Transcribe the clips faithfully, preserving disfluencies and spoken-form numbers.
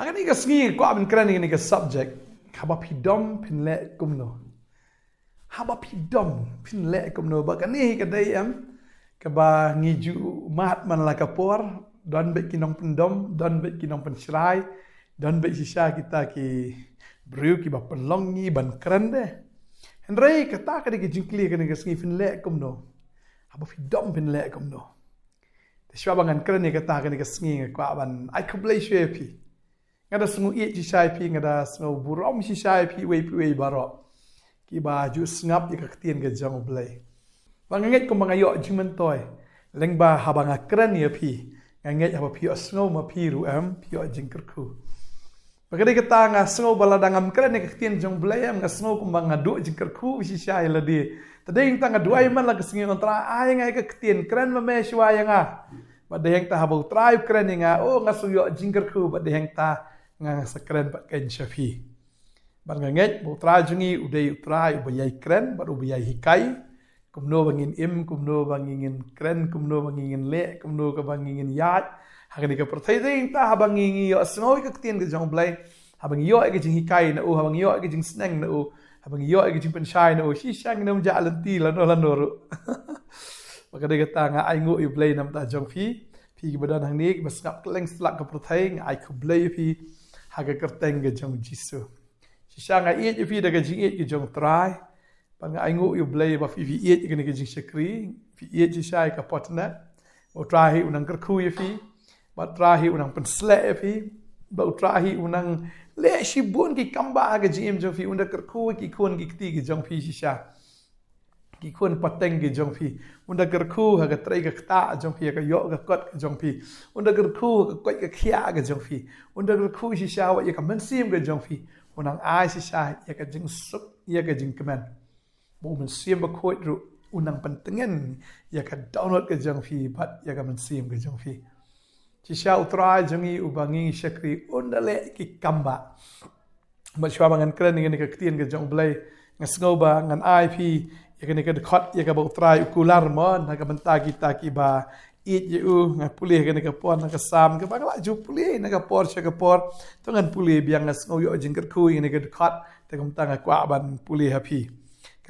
Ha kane ka sngi nga kwah ban kren ïa kane ka subject. Haba phi dom phin leh kumno? Haba phi dom phin leh kumno? Ba kane hi ka dei em kaba ngi ju mad man la ka por. Don beit ki nongpyndom, don beit ki nongpynshrai, don beit shisha kita ki briew kiba pynlong ngi ban kren de. Hynrei kata ka dei ka jingkylli kane ka sngi, phin leh kumno? Haba phi dom phin leh kumno? Te shuwa ba ngan kren ïa kata kane ka sngi nga kwah ban ai khublei shuwa ïa phi. Nga da sngew ïeit shisha ïa phi, nga da sngew burom shisha ïa phi, iwei pa iwei baroh kiba ju sngap ïa ka ktien ka jong U Blei. Ba nga ngeit kumba nga ïoh jingmyntoi lyngba haba nga kren ïa phi, nga ngeit haba phi ïoh sngew ma phi ruh em phi ïoh jingkyrkhu. Ba ka dei kata nga sngew ba lada ngam kren ïa ka ktien jong U Blei em nga sngew kumba nga duh jingkyrkhu shisha ïa lade. Te dei hangta nga duwai man la ka sngi, Trai ai nga ïa ka ktien, kren ma me shuwa ïa nga. Bad dei hangta haba U Trai u kren ïa nga, oh nga sngew ïoh jingkyrkhu, bad dei hangta nga sa kren pat kein sha phi. Bad nga ngeit ba U Trai jong ngi u dei U Trai uba ïai kren bad uba ïai hikai kumno ba ngin im, kumno ba ngin kren, kumno ba ngin leh, kumno ka ba ngin ïaid ha kane ka pyrthei. Dei hangta haba ngi, ngi ïoh sngew ïa ka ktien ka jong U Blei, haba ngi ïoh ïa ka jinghikai na u, haba ngi ïoh ïa ka jingsneng na u, haba ngi ïoh ïa ka jingpynshai na u, shisha ngin ym jah lynti lano lano ruh. Ba ka dei kata nga ainguh ïa U Blei namar ta jong phi, phi kiba don hangne kiba sngap kylleng satlak ka pyrthei, nga ai khublei ïa phi ha ka kyrteng ka jong U Jisu. Shisha nga ïeit ïa phi da ka jingïeit ka jong U Trai. Bad nga ainguh ïa U Blei ba phi, phi ïeit ïa kane ka jingshakri, phi ïeit shisha ïa ka Potnet. Ba U Trai hi u nang kyrkhu ïa phi, ba U Trai hi u nang pynsleh ïa phi, ba U Trai hi u nang leh shibun ki kambah ha ka jingim jong phi, un da kyrkhu ïa ki khun ki kti ki jong phi shisha, ki khun pateng ki jong phi. Un da kyrkhu ha ka trei ka ktah jong phi, ha ka ïoh ka kot ka jong phi. Un da kyrkhu ha ka koit ka khiah ka jong phi. Un da kyrkhu shisha wat ïa ka mynsiem ka jong phi. Un nang ai shisha ïa ka jingsuk, ïa ka jingkmen. Ba U Mynsiem Bakhuid ruh un nang pyntngen ïa ka download ka jong phi bad ïa ka mynsiem ka jong phi. Shisha U Trai jong ngi uba ngi shakri un da leh ki kambah. Bad shuwa ba ngan kren ïa kane ka ktien ka jong U Blei, nga sngew ba ngan ai phi ïa kane ka dkhot ïa kaba U Trai u kular mo na ka bynta kita kiba ïeit ïa u. Nga pule ïa kane ka por na ka Salm kaba nga la ju pule na ka por sha ka por. To ngan pule biang, nga sngew ïoh jingkyrkhu ïa kane ka dkhot, te kumta nga kwah ban pule ha phi.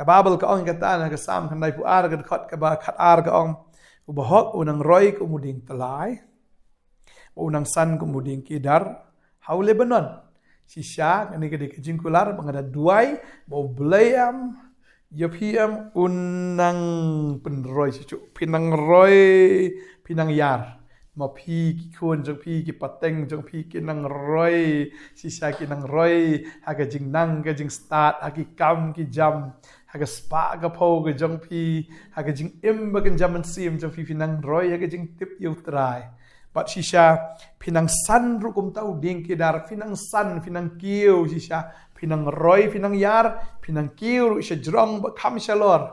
Ka Baibl ka ong kata na ka Salm khyndaiphew ar ka dkhot kaba khatar ka ong, uba hok u nang roi kum u dieng tyllai, ba u nang san kum u dieng kedar ha u Lebanon. Shisha kane ka dei ka jingkular ba nga da duwai ba U Blei em, ïa phi em, un nang pynroi shisha, phi nang roi, phi nang ïar. Ma phi, ki khun jong phi, ki pateng jong phi ki nang roi shisha, ki nang roi ha ka jingnang ka jingstad, ha ki kam ki jam, ha ka spah ka phew ka jong phi, ha ka jingim ba kynja mynsiem jong phi, phi nang roi ha ka jingtip ïa U Trai. Bad shisha phi nang san ruh kumta u dieng kedar, phi nang san, phi nang kiew shisha, phi nang roi, phi nang ïar, phi nang kiew ruh shajrong bad kham shalor.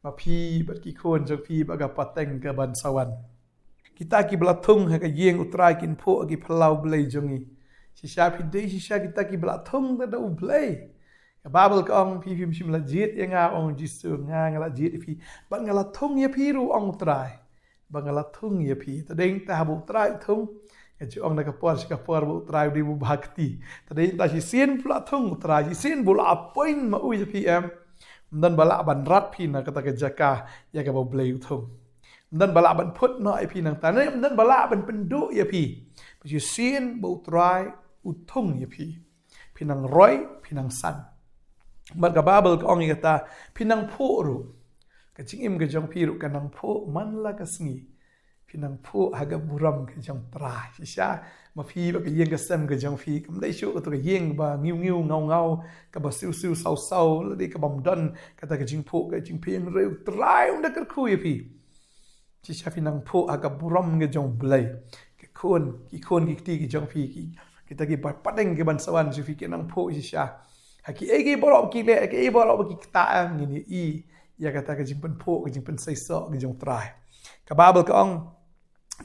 Ma phi bad ki khun jong phi bad ka pateng ka ban sa wan. Kita kiba la thung ha ka ïing U Trai kin phuh ha ki phyllaw blei jong ngi. Shisha phi dei shisha kita kiba la thung da U Blei. Ka Baibl ka ong, phi phim shym la jied ïa nga, ong Jisu, nga, nga la jied ïa phi. Bad nga la thung ïa phi ruh, ong U Trai. Ba nga la thung ïa phi. Te dei ta haba U Trai u thung, nga ju ong na ka por sha ka por ba U Trai u dei uba ha kti. Te dei ta shisien ba la thung U Trai, shisien ba la appoint ma u ïa phi em, ym don ba lah ban rat phi na kata ka jaka ïa kaba U Blei u thung. Ym don ba lah ban phut noh ïa phi nangta, ne ym don ba lah ban pynduh ïa phi. Ba shisien ba U Trai u thung ïa phi, phi nang roi, phi nang san. Bad ka Baibl ka ong ïa kata, phi nang phuh ruh. Ka jingim ka jong phi ruh ka nang phuh man la ka sngi. Phi nang phuh ha ka burom ka jong U Trai. Shisha ma phi bad ka ïing ka sem ka jong phi, kam dei shuh kato ka ïing ba ngiw ngiw ngaw ngaw, kaba siw siw saw saw, lane kaba ym don kata ka jingphuh ka jingpynim, hynrei U Trai un da kyrkhu ïa phi. Shisha phi nang phuh ha ka burom ka jong U Blei. Ki khun, ki khun ki kti ki jong phi, ki, kita kiba pateng ki ban sa wan jong phi ki nang phuh shisha. Ha kiei kiei baroh ba ki leh, ha kiei baroh ba ki ktah, ngin ïohi ïa kata ka jingpynphuh, ka jingpynseisoh ka jong U Trai. Ka Baibl ka ong,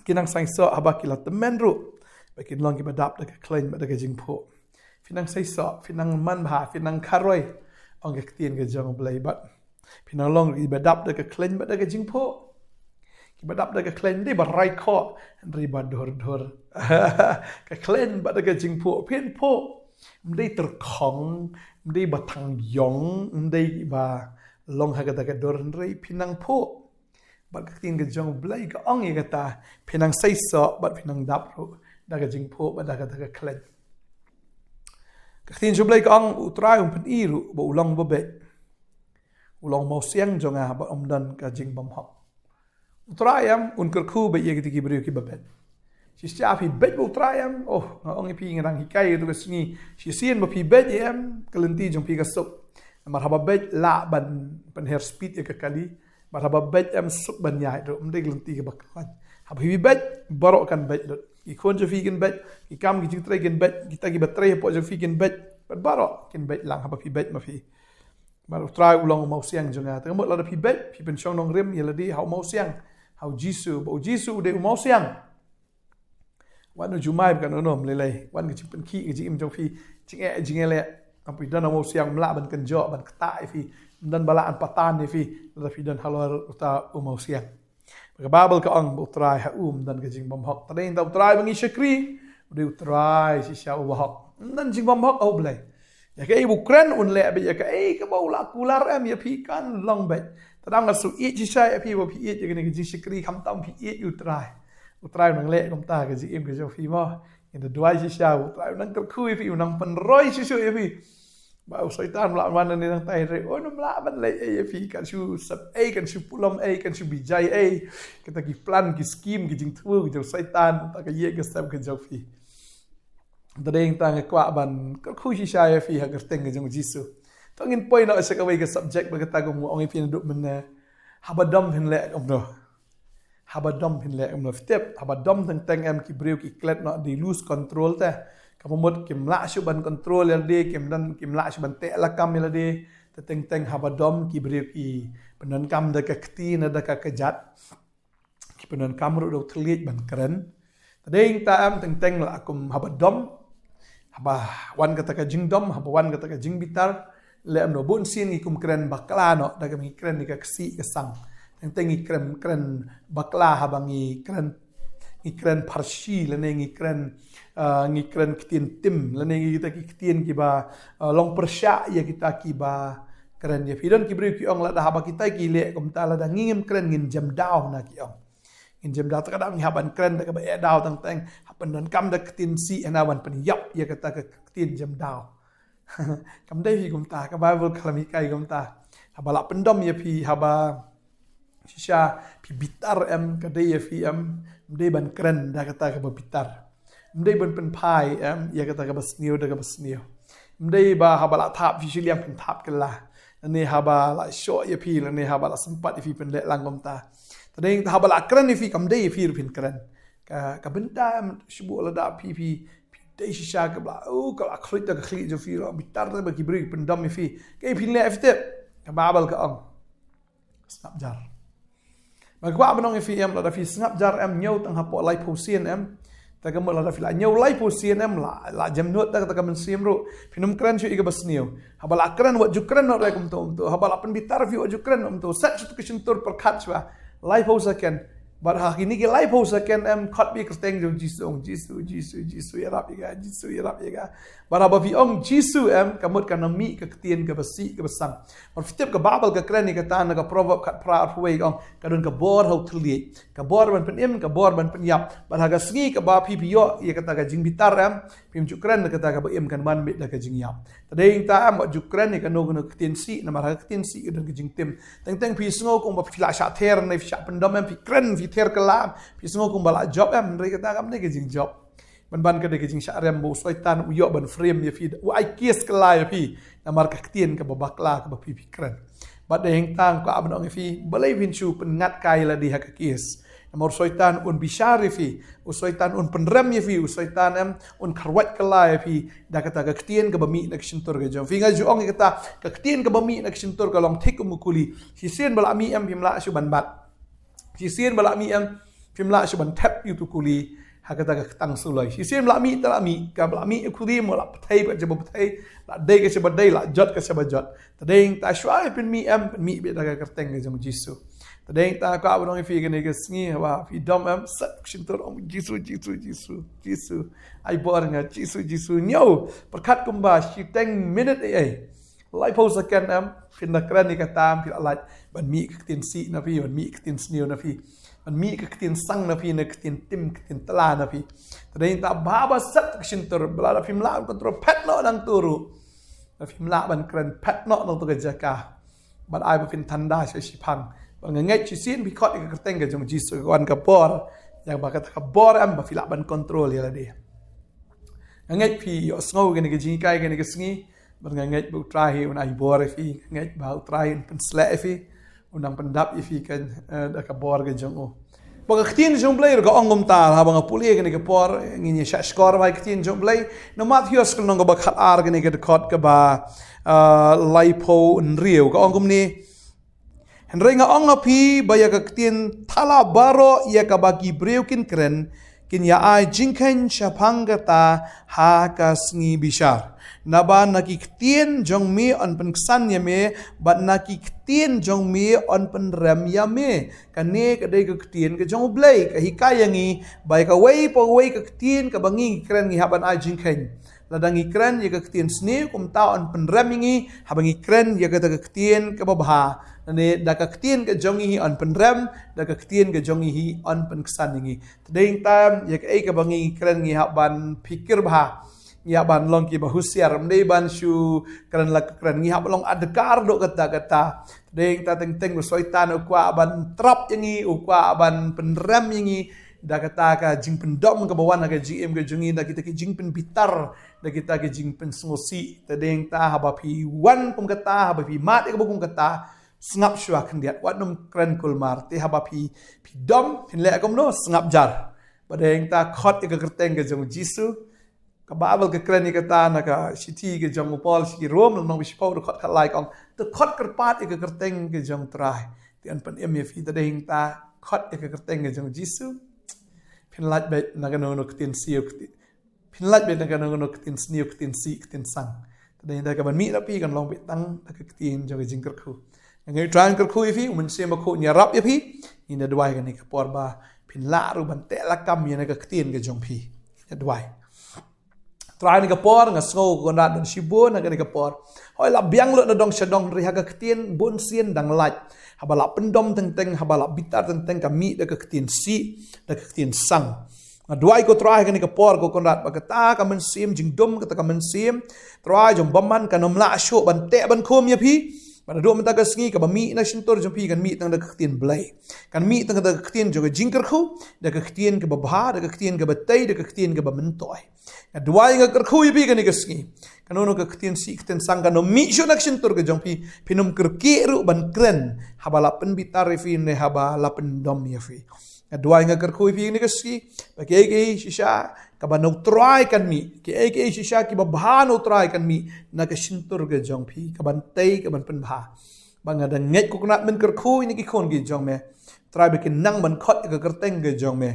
ki nang seisoh haba ki la tymmen ruh, ba kin long kiba dap da ka khleiñ bad da ka jingphuh. Phi nang seisoh, phi nang manbha, phi nang kharoi, ong ka ktien ka jong U Blei, bad phi nang long kiba dap da ka khleiñ bad da ka jingphuh. Kiba dap da ka khleiñ ym dei ba rai khoh, hynrei ba dur dur. Ka khleiñ bad da ka jingphuh phin phuh. Ym dei tyrkhong, ym dei ba thang ïong, ym dei ba long ha kata ka dur, hynrei phin nang phuh. Bad ka ktien ka jong U Blei ka ong ïa kata, phin nang seisoh bad phin nang dap ruh da ka jingphuh bad da kata ka khleiñ. Ka ktien jong U Blei ka ong, U Trai um pyni ruh ba u long ba beit. U long mawsiang jong nga bad um don ka jingbymhok. U Trai em un kyrkhu beit ïa kita ki briew kiba beit. Shisha phi beit bad U Trai em, oh, nga ong ïa phi, nga dang hikai ïa tu ka sngi, shisien ba phi beit em, ka lynti jong phi ka suk. Namar haba beit lah ban pynher speed ïa ka kali, bad haba beit em suk ban ïaid ruh, ym dei ka lynti kaba khlaiñ. Haba phi beit, baroh kan beit lut. Ki khun jong phi kin beit, ki kam ki jingtrei kin beit, kita kiba trei hapoh jong phi kin beit, bad baroh kin beit lang haba phi beit ma phi. Bad U Trai u long u mawsiang jong nga. Te ka mut lada phi beit, phi pynshong nongrim ïa lade ha u mawsiang, ha U Jisu, ba U Jisu u dei u mawsiang. Wat nym jumai ba kan ym lei lei, wat ka jingpynkhih ka jingim jong phi, jingeh jingeh leh. Haba phi don ha u mawsiang ym lah ban kynjoh, ban ktah ïa phi, ym don ba lah ban patan ïa phi, lada phi don halor uta u mawsiang. Ka Baibl ka ong ba U Trai ha u ym don ka jingbymhok. Te dei tang U Trai ba ngi shakri, u dei U Trai shisha uba hok. Ym don jingbymhok ha U Blei. Ïa kaei ba u kren un leh beit, ïa kaei kaba u la kular em ïa phi kan long beit. Te dang nga shu ïeit shisha ïa phi, ba phi ïeit ïa kane ka jingshakri, khamtam phi ïeit ïa U Trai. U Trai u nang leh kumta ha ka jingim ka jong phi mo. Ngin da duwai shisha, U Trai u nang kyrkhu ïa phi, u nang pynroi shisha ïa phi. Ba u Soitan u la wan nangne nangtai, hynrei un ym lah ban leh ei ïa phi, kan shu sep ei, kan shu pulom ei, kan shu bijai ei. Kita ki plan, ki scheme, ki jingthmu ki jong u Soitan, ta ka ïeit ka sem ka jong phi. Te dei tang nga kwah ban kyrkhu shisha ïa phi ha ka kyrteng ka jong U Jisu. To ngin poi noh sha kawei ka subject ba kata kumba nga ong ïa phi naduh mynne. Haba dom phin leh kumno? Haba dom phin leh kumno? Phi tip, haba dom teng teng em ki briew ki klet noh, they lose control te. Kaba mut kim lah shuh ban control ïa lade, kim don, kim lah shuh ban teh lakam ïa lade. Te teng teng haba dom ki briew ki pyndonkam da ka kti ne da ka kjat. Ki pyndonkam ruh da u thylliej ban kren. Te dei tang em teng teng la kum haba dom, haba wan kata ka jingdom, haba wan kata ka jingbitar, leh kumno? Bun sien ngi kum kren bakla noh, da ka ngi kren ïa ka ksih ka sang. Teng teng ngi kren, kren bakla haba ngi kren, ngi kren pharshi, lane ngi kren, ah, ngi kren ktien tim, lane ngi kita ki ktien kiba, ah, long pyrshah ïa kita kiba kren ïa phi. Don ki briew ki ong lada haba kita ki leh kumta, lada ngi ngim kren ngin jem daw, na ki ong. Ngin jem daw. Te ka dang ngi hap ban kren da kaba eh daw teng teng, hap ban donkam da ktien sih hana ban pynïap ïa kata ka ktien jem daw. Kam dei hi kumta, ka Baibl kam hikai kumta. Haba la pyndom ïa phi, haba shisha phi bitar em, ka dei ïa phi em, ym dei ban kren da kata kaba bitar. Ym dei ban pynphai em ïa kata kaba sniew da kaba sniew. Ym dei ba haba la thap phi shiliang phin thap kylla, lane haba la shoh ïa phi, lane haba la sympat ïa phi phin leh lang kumta. Te dei haba la kren ïa phi, kam dei ïa phi ruh phin kren. Ka, ka bynta em, shu buh lada phi, phi, phi dei shisha kaba la, oh, kaba la khluit da ka khlieh jong phi, la bitar da ba ki briew ki pyndom ïa phi. Kaei phin leh, phi tip? Ka Baibl ka ong, sngap jar. Ba kwah ban ong ïa phi em, lada phi sngap jar em, ñiew tang hapoh laiphew sien em. Te ka mut lada phi la ñiew laiphew sien em, la, la jem nud da kata ka mynsiem ruh, phin ym kren shuh ïa kaba sniew. Haba la kren, wat ju kren noh re kumto kumto. Haba la pynbitar phi, wat ju kren kumto. Set shuh ka shyntur pyrkhat shuwa. Laiphew second. Bad ha kine ki laiphew second em, khot beit kyrteng jong Jisu, ong, Jisu, Jisu, Jisu, ïarap ïa nga, Jisu, ïarap ïa nga. Bad haba phi ong Jisu em, ka mut kan ym mih ka ktien kaba sih kaba sang. Bad phi tip ka Baibl ka kren ïa kata na ka Proverb khatphra arphew wei, ka ong, ka don ka bor ha u thylliej, ka bor ban pynim, ka bor ban pynïap. Bad ha ka sngi kaba phi, phi ïoh ïa kata ka jingbitar em, phim ju kren da kata kaba im, kan wan beit da ka jingïap. Te dei tang em, wat ju kren ïa kano kano ka ktien sih, namar ha ka ktien sih ka don ka jingtim. Teng teng phi sngew kumba phi la shah ther ne phi shah pyndom em, phi kren, phi ther kylla em, phi sngew kumba la jop em, hynrei kata kam dei ka jingjop. Ban ban ka dei ka jingshah rem ba u Soitan u ïoh ban frame ïa phi, u ai case kylla ïa phi, namar ka ktien kaba bakla kaba phi, phi kren. Bad dei tang kwah ban ong ïa phi, balei phin shu pynngat kai lade ha ka case? Namar u Soitan un bishar ïa phi, u Soitan un pynrem ïa phi, u Soitan em, un kharwait kylla ïa phi da kata ka ktien kaba mih na ka shyntur ka jong phi. Nga ju ong ïa kata, ka ktien kaba mih na ka shyntur ka long thik kum u kuli. Shisien ba la mih em, phim lah shuh ban bat. Shisien ba la mih em, phim lah shuh ban thep ïa utu u kuli ha kata ka ktang suloi. Shisien ba la mih te la mih, kaba la mih ïa u kuli mo la pyrthei bad kaba pyrthei, la dei ka shaba dei, la jot ka shaba jot. Te dei tang shuwa phin mih em, phin mih beit da ka kyrteng ka jong Jisu. Te dei ta ka ba nong phi kane ka sngi, haba phi dom em, set ka shyntur, ong Jisu, Jisu, Jisu, Jisu. Ai bor nga, Jisu, Jisu. Ñiew, pyrkhat kumba shiteng minit ei ei, laiphew second em, phin da kren ïa kata, phi la lait ban mih ka ktien sih na phi, ban mih ka ktien sniew na phi, ban mih ka ktien sang na phi, na ka ktien tim, ka ktien tla na phi. Te dei ta ba ba set ka shyntur, ba lada phim lah ban kontrol, phet noh nangtu ruh. Lada phim lah ban kren, phet noh nangtu ka jaka. Bad ai ba phin than da sha shiphang. Bad nga ngeit shisien phi khot ïa ka kyrteng ka jong Jisu, ka wan ka bor. Ïa ba kata ka bor em ba phi lah ban kontrol ïa lade. Nga ngeit phi ïohsngew kane ka jinghikai kane ka sngi. Bad nga ngeit ba U Trai hi un ai bor ïa phi. Nga ngeit ba U Trai un pynsleh ïa phi. Un nang pyndap ïa phi kan, eh, da ka bor ka jong u. Ba ka ktien jong U Blei ruh ka ong kumta, haba nga pule kane ka por, ngin ïa shah shkor ba ka ktien jong U Blei. Na Mathaios ka lynnong kaba khatar, kane ka dkhot kaba, ah, laiphew hynriew, ka ong kumne: Hynrei nga ong ha phi ba ïa ka ktien thala baroh ïa kaba ki briew kin kren, kin ïa ai jingkheiñ shaphang kata ha ka sngi bishar. Naba na ki ktien jong me yn pynksan ïa me, bad na ki ktien jong me yn pynrem ïa me. Kane ka dei ka ktien ka jong U Blei, ka hikai ïa ngi ba ïa kawei pa kawei ka ktien kaba ngi kren ngi hap ban ai jingkheiñ. Lada ngi kren ïa ka ktien sniew, kumta yn pynrem ïa ngi, haba ngi kren ïa kata ka ktien kaba bha. Lane da ka ktien ka jong ngi hi yn pynrem, da ka ktien ka jong ngi hi yn pynksan ïa ngi. Te dei ta ïa kaei kaba ngi kren ngi hap ban phikir bha. Ngi hap ban long kiba husiar, ym dei ban shu kren la ka kren, ngi hap ban long adkar doh katta katta. Te dei ta teng teng ba Soitan u kwah ban trap ïa ngi, u kwah ban pynrem ïa ngi da kata ka jingpyndom kaba wan ha ka jingim ka jong ngi, da kita ki jingpynbitar, da kita ki jingpynsngewsih. Te dei ta haba phi wan kum kata, haba phi mad ïa kaba kum kata, sngap shuwa khyndiat, wat nym kren kulmar. Te haba phi, phi dom, phin leh kumno, sngap jar. Ba dei ta khot ïa ka kyrteng ka jong U Jisu. Ka Baibl ka kren ïa kata na ka shithi ka jong u Paul sha ki Rom, lynnong ba shiphew, dkhot khatlai, ka ong: To khot kyrpad ïa ka kyrteng ka jong U Trai, te yn pynim ïa phi. Te dei ta khot ïa ka kyrteng ka jong U Jisu. Phin lait beit na kano kano ka ktien sniew, ka ktien, phin lait beit na kano kano ka ktien sniew, ka ktien sih, ka ktien sang. Te dei ta kaban mih na phi kan long beit tang da ka ktien jong ka jingkyrkhu. Nga ngeit U Trai un kyrkhu ïa phi, U Mynsiem Bakhuid un ïarap ïa phi. Ngin ïa duwai kane ka por ba phin lah ruh ban teh lakam ïa na ka ktien ka jong phi. Ïa duwai. Trai, kane ka por nga sngew ko Konrad don shibun ha kane ka por. Hooid, la biang lut na dong sha dong, hynrei ha ka ktien bunsien dang lait. Haba la pyndom teng teng, haba la bitar teng teng, ka mih da ka ktien sih, da ka ktien sang. Nga duwai ko Trai ha kane ka por ko Konrad ba kata ka mynsiem jingdum, kata ka mynsiem Trai jong bymman kan ym lah shuh ban teh ban khum ïa phi. Ba naduh mynta ka sngi kaba mih na shyntur jong phi kan mih tang da ka ktien Blei. Kan mih tang da ka ktien jong ka jingkyrkhu, da ka ktien kaba bha, da ka ktien kaba tei, da ka ktien kaba myntoi. Nga duwai, nga kyrkhu ïa phi kane ka sngi. Kano kano ka ktien sih, ktien sang kan ym mih shuh na ka shyntur ka jong phi, phin ym kyrkieh ruh ban kren haba la pynbitar ïa phi ne haba la pyndom ïa phi. Nga duwai, nga kyrkhu ïa phi kane ka sngi ba kiei kiei shisha kaba na U Trai kan mih, kiei kiei shisha kiba bha na U Trai kan mih na ka shyntur ka jong phi, kaban tei, kaban pynbha. Ba nga dang ngeit ko Konrad men kyrkhu ïa kine ki khun ki jong me, Trai, ba kin nang ban khot ïa ka kyrteng ka jong me.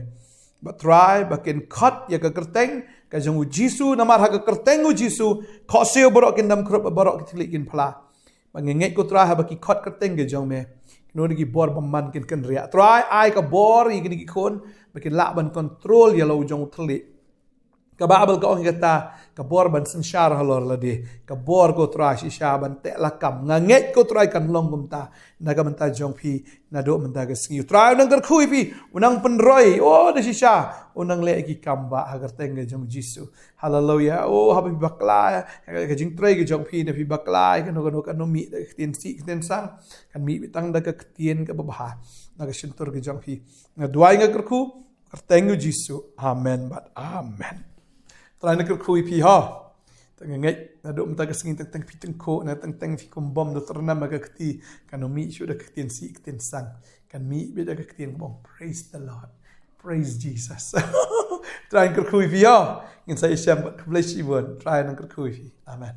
Ba Trai, ba kin khot ïa ka kyrteng ka jong U Jisu, namar ha ka kyrteng U Jisu khohsiew baroh kin dam khrup, baroh ki thylliej kin phla. Ba nga ngeit ko Trai, haba ki khot kyrteng ka jong me, kino kino ki bor bymman kin kynriah. Trai, ai ka bor ïa kine ki khun ba kin lah ban kontrol ïa la u jong u thylliej. Ka Baibl ka ong ïa kata, ka bor ban synshar halor lade. Ka bor ko Trai shisha ban teh lakam. Nga ngeit ko Trai kan long kumta na ka bynta jong phi naduh mynta ka sngi. U Trai u nang kyrkhu ïa phi, u nang pynroi, oh, da shisha u nang leh ïa ki kam ba ha ka kyrteng ka jong U Jisu. Haleluya. Oh, haba phi bakla ïa ka jingtrei ka jong phi, ne phi bakla ïa kano kano, kano mih da ka ktien sih, ktien sang, kan mih beit tang da ka ktien kaba bha na ka shyntur ka jong phi. Nga duwai, nga kyrkhu ha ka kyrteng U Jisu. Amen bad amen. Trai un kyrkhu ïa phi ho. Te nga ngeit naduh mynta ka sngi teng teng phi tyngkhuh, ne teng teng phi kumbom da tyrnem ha ka kti, kan ym mih shuh da ka ktien sih, ktien sang. Kan mih beit da ka ktien kaba ong, "Praise the Lord. Praise Jesus." Trai un kyrkhu ïa phi ho. Ngin sa ïashem bad, khublei shibun. Trai un kyrkhu ïa phi. Amen.